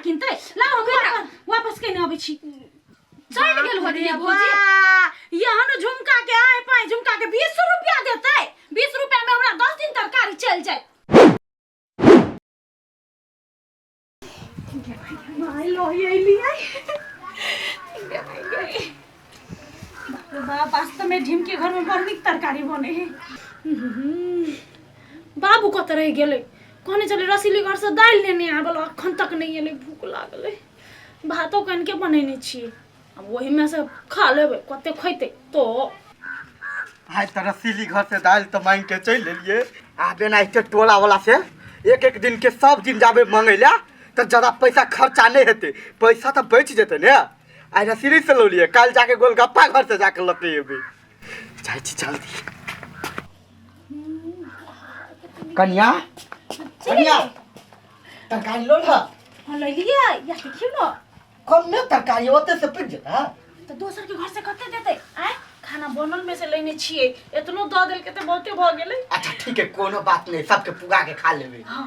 किनतै लाउ हम वापस वापस केने अबै छी चलि गेल होती भौजी यहन झुमका के आय पाय झुमका के 20 रुपया देतै 20 रुपया में हमरा 10 दिन तरकारी चलि जाए माय लोही अइली आई बाप रे बाप वास्तव में ढिमके घर में बड़ नीक तरकारी बने है बाबू कतऽ रहि गेलै कहने छलै रसीली घरसँ दालि लेने आबल अखन तक नहि एलै भूख लागलै भातो कनिके बनेने छियै आब ओहिमे से खा लेबै कते खैतै तो आइ तऽ रसीली घर से दालि तऽ मांगि के चलि एलियै आब एनाहिते टोला वाला से एक एक दिन के सब दिन जाबे मंगै लए तऽ ज्यादा पैसा खर्चा नहि हेतै पैसा तऽ बचि जेतै ने आइ रसीली से लऽ लियै काल्हि जाके गोलगप्पा घर से जाके लऽ के एबै जाइ छी जल्दी कनिया कनिया तरकारी लो ना हाँ ले लियै या देखियौ ने कम में तरकारी ओते से पिट जेता तऽ दोसर के घर से कते देतै आँय खाना बनल में से लेने छियै एतनो दऽ देलकै तऽ बहुते भऽ गेलै अच्छा ठीक है कोनो बात नहीं सबके पुगा के खा लेबे हाँ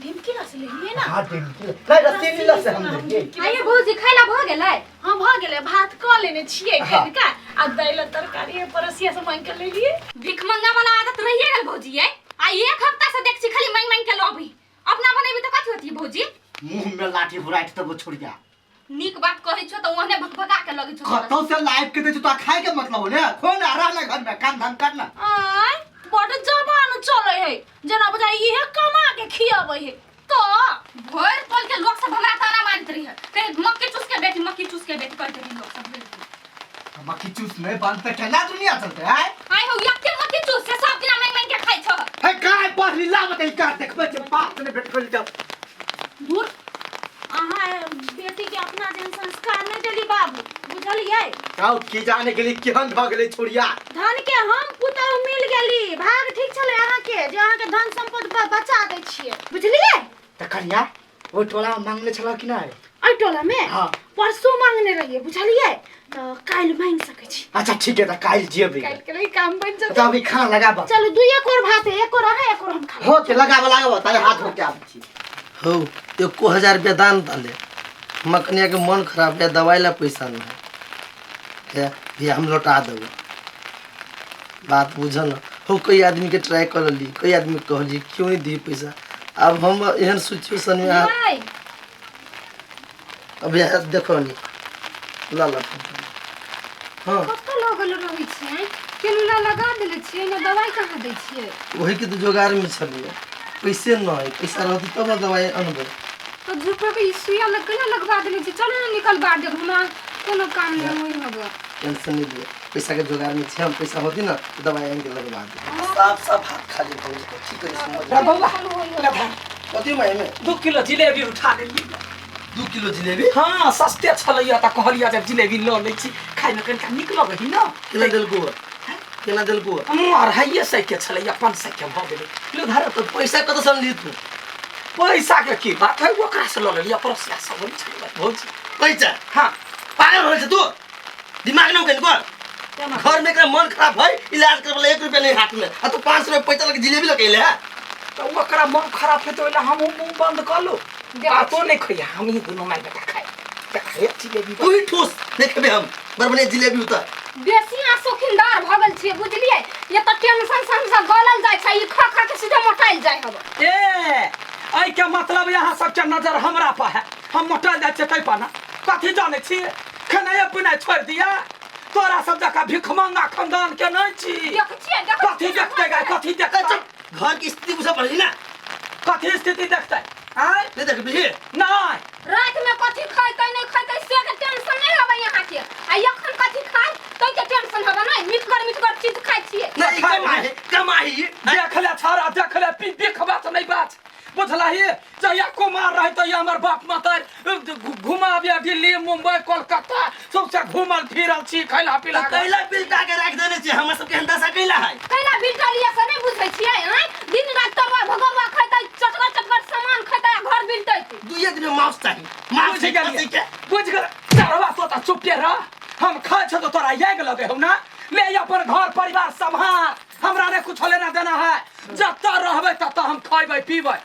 ढिमकी रस ले लिए ना हाँ ढिमकी नहीं रसीली लस हम लेलिए आइए भौजी खाइला भऽ गेलै हाँ भऽ गेलै भात कऽ लेने छियै हाँ। कनिका आ दालि आ तरकारी पड़ोसिया से मांगि के लेलियै भिख मंगा वाला आदत रहिए गेल भौजी ये आ एक हफ्ता से देख छी खाली मांग मांग के लबी अपना बनेबी तऽ कथी होती भौजी मुंह में लाठी हुराइट तब छोड़िया नीक बात कहै छौ तऽ ओहने भकभका के लगै छौ कतौ से लाइव के दे छौ तो खाए के मतलब हो ने खो ना रह ना घर में काम धाम करना आय बड जबान चलै है जेना बुझाइ इहे कमा के खियाबै है तो भरि टोल के लोग सब हमरा ताना मारैत रही है कहे मक्की चूस के बेटी मक्की चूस के बेटी कहैत रही लोग सब भरि दिन। मक्खी चूस नहीं बनते केना दुनिया चलते है आइ हो यके मक्की चूस से सब दिना मांगि मांगि के खाइ छौ है काय पढ़ली ला बताई का देखबै छै बाप ने भेट खोल जाओ दूर अहाँ बेटी के अपना जेहन संस्कार नहि देली बाबू बुझलियै काउ की जाने गेली केहन भऽ गेलै छोड़िया धन के हम पुतहु मिल गेली भाग ठीक छलै अहाँके जे अहाँके धन सम्पत्ति बचा दै छियै बुझलियै तऽ कनिया ओ टोला में मांगने छलह कि नहि एहि टोला में हाँ। परसों मांगने रहियै बुझलियै तऽ काल्हि मांगि सकै छी अच्छा ठीक है तऽ काल्हि जेबै काल्हि के लिए काम बनि तऽ जेतै अभी खाना लगाबऽ चलू दुइए कोर भात है एक कोर अहाँ एक कोर हम खा लेब। हो के लगाबऽ लगाबऽ ताले हाथ धो के आबै छी हौ एको हजार रुपया दान ताले हमरा कनियाके मन खराब है दवाई ला पैसा नहीं है भैया हम लौटा देबै बात बुझल न हो कई आदमी के ट्राई कर ली कई आदमी के कहली क्यों नहीं दी पैसा अब हम एहन सिचुएशन में अहाँ नहीं अब यहाँ देखो नी ला ला हाँ कतऽ लगल रहै छियै केनुला लगा देने छियै ने दवाइ कहाँ दै छियै वही के तो जोगाड़ में छलिए पैसे न है पैसा रहती तब न दवाई अनबै तऽ झूठो के ई सुइया लग केना लगवा देने छियै चलू ने निकलबा देब हमरा कोनो काम नहि होइ हबे टेंशन नहीं लियो पैसा के जुगाड़ में छे हम पैसा होती ना तो दवाई आन के लगवा दे साफ साफ हाथ खाली भौजी तो की करी समझ रे बौआ ले भाई कथी माय में 2 किलो जिलेबी उठा लेली 2 किलो जिलेबी हाँ सस्ते छलैया तऽ कहलियै जब जिलेबी लऽ लै छी खाइमे कनिका नीक लगै है ने केना देलको केना देलको हम 250 के छलैया 500 के भऽ गेलै लो धर तो पैसा कतऽ से अनली तू पैसा के की बात है ओकरा से लऽ लेलियै पड़ोसिया सब बोलै छलै भौजी पैसा हाँ पागल हो छै तू दिमाग न कनिको घर में एकरा मन खराब है इलाज करबे ला 1 रुपया नहीं हाथ में आ तू 500 रुपया पैसा लगे जिलेबी लगे ले तऽ ओकरा मन खराब हेतै ओहि लए हमहूँ मुँह बंद कऽ लू बातो नहि खैया हमही दुनू माय बेटा खाइ देखै जिलेबी तू ही ठूस नहीं खेबे हम बड़ बढ़िया जिलेबी उतर बेसी अहाँ शौकीनदार भऽ गेल छियै बुझलियै ये तऽ टेंशन से हमसब गलल जाइ छै ई खा खा के सीधे मोटाइल जाइ हब ए एहिके मतलब यहाँ सबके नजर हमरा पर है हम मोटाइल जाइ छियै ताहि पर ना कथी जानै छी खेनाइए पिनाइ छोड़ि दिया तोरा सब जकाँ भिखमंगा खानदान के नहि छी देखै छियै देखै कथी देखते गाय कथी देखते घर की स्थिति बुझा पड़ी ना कथी स्थिति देखते आँय नहीं देखबी नहि राति में कथी खैतै नहि खैतै से के टेंशन नहि हबै अहाँके आ एखन कथी खाइ तै के टेंशन हबै नहि मिठगर मिठगर चीज खाइ छियै नहीं कमाई कमाई देख ले छाड़ा देख ले पी देखबा तऽ नहि बात बुझलही जहिया कुमार रहे तहिया हमर बाप माता घुमाबिया दिल्ली मुंबई कोलकाता सबसे घूमल फिरल छी खैला पिला तऽ कैला बिलटा के राखि देने छियै हमर सबके एहन दशा कैला है कैला बिलटलियै से नहि बुझै छियै आँय दिन राति तरुआ भगरुआ खैतै चटगर चटगर सामान खैतै आ घर बिलटैतै दुइये दिन में मांस चाही मांस बुझि चाही गेलियै खस्सी के बुझि गेल चढ़वा तोता चुपे रह हम खाइ छौ तऽ तोरा आगि लगे हौ ना ले अपन घर परिवार सम्हार हमरा ने कुछ लेना देना है जतऽ रहबै ततऽ हम खैबै पीबै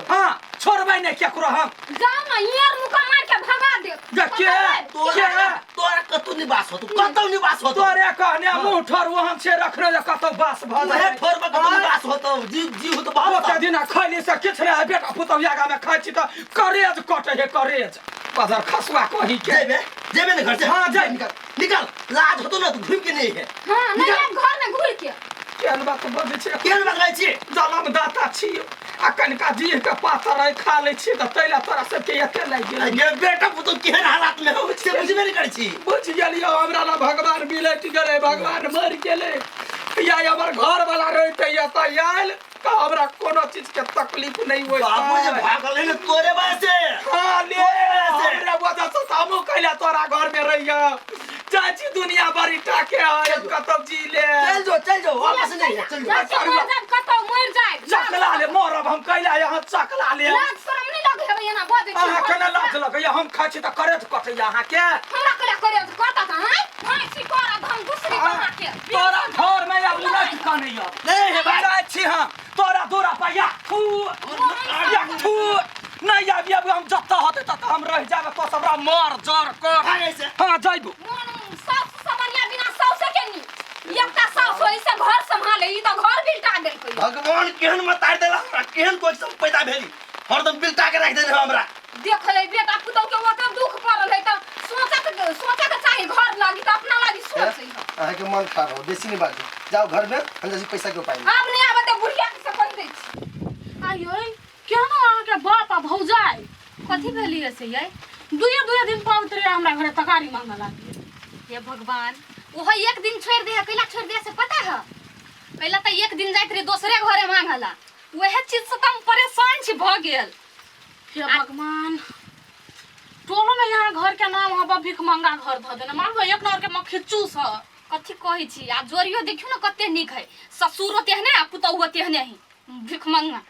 हाँ छोड़बै नहि केकरो हम जाउ ने यार मुका मार के के भगा देत। गे के तोरा के तोरा कतौ निवास होतो, कतौ निवास होतो। तोरे कहने मुँह ठोर वहाँ से रखने जे कतौ बास भऽ उहे जाइ। ठोर पर कतौ निवास होतो, जी जी होतो बाप। ओते दिना खैली से किछु नहि है, बेटा पुतहु आगामे खाइ छी तऽ करेज कटे हे करेज बजर खसुआ कही के। जेबे जेबे ने घर से? हाँ, जाय। निकल निकल, लाज होतो ना तू घूम के नहीं है। हां, नहीं आब घर में घुर के। केहन बात बजै छै? केहन बात कहै छी? जलम दाता छी आ कनिका जीह के पातर है खा लै छी तऽ तैला तोरा सबके एते लागि गेल। गे बेटा पुतहु केहन हालात में हो से बुझबे नहीं करै छी। बुझि गेलियौ, हमरा ला भगवान बिलटि गेलै, भगवान मरि गेलै। या हमर घर वाला रहितै एतऽ आयल तऽ हमरा कोनो चीज के तकलीफ नहि होइत। बाबू जे भागल है ने तोरे वजह से। हाँ ले, हमरा वजह से तऽ हमहूँ कैला तोरा घर में रहियौ। जाइ छी दुनिया बड़ी टाके है, कतौ जी ले। चल जो चल जो, वापस नहीं है, चल जो। जाके मर जाब, कतौ मर जाब। चकला ले मरब हम, कैला यहाँ चकला ले। लाज शरम नहीं लगे हेबै एना बजै छी? अहाँ केना लाज लगैया? हम खाइ छी तऽ करेज कटैया अहाँके। हमरा कैला करे कटत? आँय आँय छी करब हम दूसरी अहाँ के। तोरा घर में आब उलट कनैया नहीं है भाई। जाइ छी हम तोरा दूरा पर, या थू या थू नहीं आबि आबि, हम जतऽ होतै ततऽ हम रहि जायब, तो सबरा मर जर कर। भागै से। हाँ जाइबो। मोन साउस से बढ़िया बिना साउसे के नी एकटा साउस होई से घर संभाले, ई तऽ घर बिलटा देलकै। भगवान केहन मतार देला हमरा, केहन कोई सब पैदा भेली, हरदम बिलटा के राख देने हमरा। देख ले बेटा पुतहु के ओते दुख पड़ल है तऽ सोचत सोचत चाही घर लागी तऽ अपना लागी सोचै है। अहाँके मन खराब हो, बेसी नहीं बाजू, जाओ घर में, हम जैसे पैसा के उपाय नहीं। आब नहि आबत तऽ बुढ़िया के से कहि दै छी। आइयो केहनो अहाँके बाप आ भौजाइ। कथी भेलियै से यै? दुए दुए दिन पाबैत रहे हमरा घरे तकारी मांगऽ लागिए। हे भगवान, ओहो एक दिन छोड़ि दे है, कैला छोड़ि दे से पता है? कैला तऽ एक दिन जाइत रहे दोसरे घरे मांगला, वएह चीज से तऽ हम परेशान छी भऽ गेल। हे भगवान, टोलो में यहाँ घर के नाम हबा भीख मंगा घर धऽ देने, मालूम है एक नंबर के मक्खी चूस है। कथी कहै छी, आ जोड़ियो देखियौ ने कते नीक है, ससुरो तेहने आ पुतहुओ तेहने है भीख मंगा।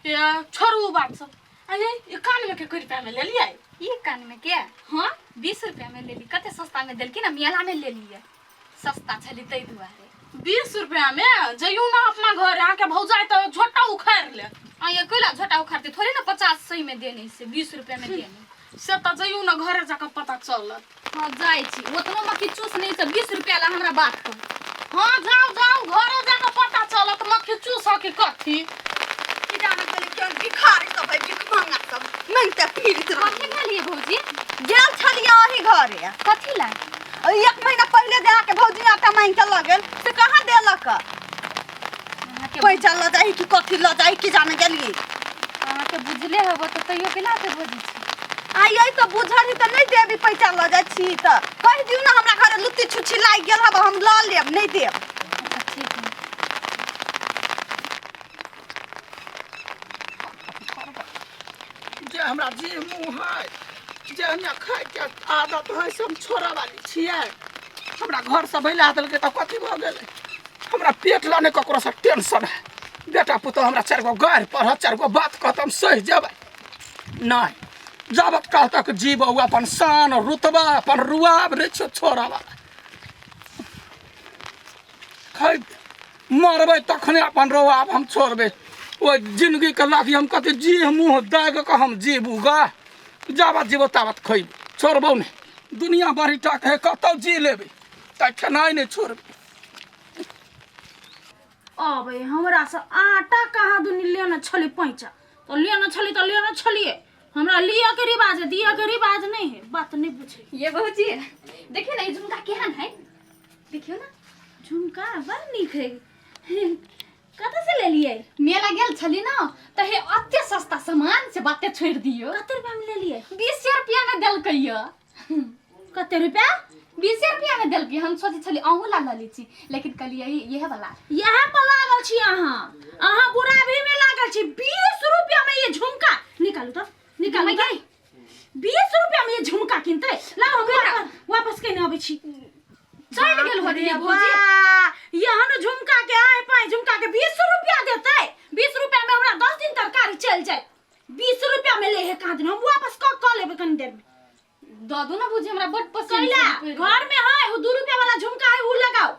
ये छोड़ू उ बात सब। अये ये कान में के कई रुपया में लेलियै? ई कान में के? हाँ। 20 रुपया में लेली, कते सस्ता में देलखिन आ मेला में लेलियै, सस्ता छलै ताहि दुआरे। 20 रुपया में जइयौ ना अपना घर, अहाँके भौजाइ तऽ झोटा उखाड़ि लेत। आ ये कैला झोटा उखाड़ते? थोड़े ना 50 सही में देने से 20 रुपया में देने से तऽ जइयौ ना घरे जाकऽ पता चलत। हाँ जाइ छी, ओतनो मक्खी चूस नहीं से 20 रुपया ला हमरा बात कर। हाँ जाओ जाओ घरे जाकऽ पता चलत मक्खी चूस है कि कथी। की जाने गेलै केहन भिखारी सब है, भिखमंगा सब मांगते फिरत रहे। कथी भेलियै भौजी? गेल छलियै ओही घरे। कथी ला? एक महीना पहिले जे अहाँके भौजी आटा मांगि के लऽ गेल से कहाँ देलक? अहाँके पैसा लऽ जाही कि कथी लऽ जाही की जाने गेलियै। अहाँके बुझले होबो तऽ तैयो केना के बजै छी? आइ तऽ बुझल ही तऽ नहि देबी, पैसा लऽ जाइ छी तऽ कहि दियौ ने हमरा घरे लुत्ती छुच्छी लागि गेल हब, हम लऽ लेब, नहि देब। अच्छा ठीक है। जे हमरा जी मुँह है जे हमरा खाइके आदत है से हम छोड़ऽ वाली छियै। हमरा घर से बैला देलकै तऽ कथी भऽ गेलै? हमरा पेट ला नहि ककरोसँ टेंशन है। बेटा पुतहु हमरा 4 गो गारि पढ़त, 4 गो बात कहत, हम सहि जेबै। नहि जाबत काल तक जीबौ अपन शान रुतबा अपन रुआब नहि छौ छोड़ऽ वाला। खै मरबै तखने अपन रुआब हम छोड़बै। ओहि जिंदगीके लागी हम कथी जी मुँह दागि कऽ हम जीबू गा, जाबत जीबो ताबत खैबो, छोड़बौ नहि। दुनिया बड़ी टाक है, कतौ जी लेबै तऽ खेनाइ नहि छोड़बै। अबे हमरा से आटा कहाँ दुनी लेने छली पैसा तो लेने छली तो लेने छलिए, हमरा लिया के रिवाज है दिया के रिवाज नहीं है, बात नहीं पूछे। ये भौजी देखियो ना ई झुमका केहन है, देखियो ना। झुमका बड़ नीक है, कतऽ से लेलिए? मेला गेल छली ना तऽ हे अते सस्ता सामान से बाते छोड़ दियो। कते रुपया में लेलिए? 20 रुपया में देलकै य। कते रुपया? 20 रुपया में देलकै। हम सोचै छली अहूँ ला लऽ लै छी, लेकिन कहलियै इएह वाला। इएह पर लागल छी अहाँ, अहाँ बुढ़ाबी में लागल छी। 20 रुपया में ये झुमका निकालू तऽ निकालू तऽ। 20 रुपया में ये झुमका किनतै? लाओ हम वापस केने अबै छी। चलि गेल होतियै भौजी। यहन झुमका के आय पाय झुमका के 20 रुपया देतै? 20 रुपया में हमरा 10 दिन तरकारी चलि जायत। 20 रुपया में ले हे कहाँ दिन, हम वापस कऽ कऽ लेबै कनी देर में। दऽ दू ना भौजी, हमरा बड पसंद कैला छै। घर में है उ 2 रुपया वाला झुमका है उ लगाओ,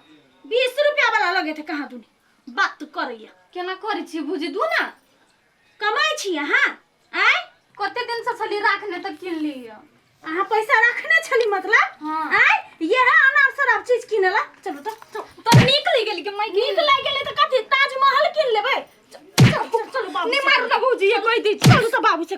20 रुपया वाला लगे थे कहाँ दुनी बात करैया। केना करै छी भौजी? दू ना कमाइ छी अहाँ? आँय कते दिन से छलियै छली राखने तऽ किन लिअ। अहाँ पैसा रखने छली मतलब? हाँ। आय यह अनार शराब चीज किनेला। चलू तऽ चलू। तऽ नीक लागि गेल कि मैं नीक लागि गेलै तऽ कथी ताजमहल किन लेबै? चल चल चलू बाबू नहीं से मारू ना भौजी ये कहि दै छी। चलू तऽ बाबू से।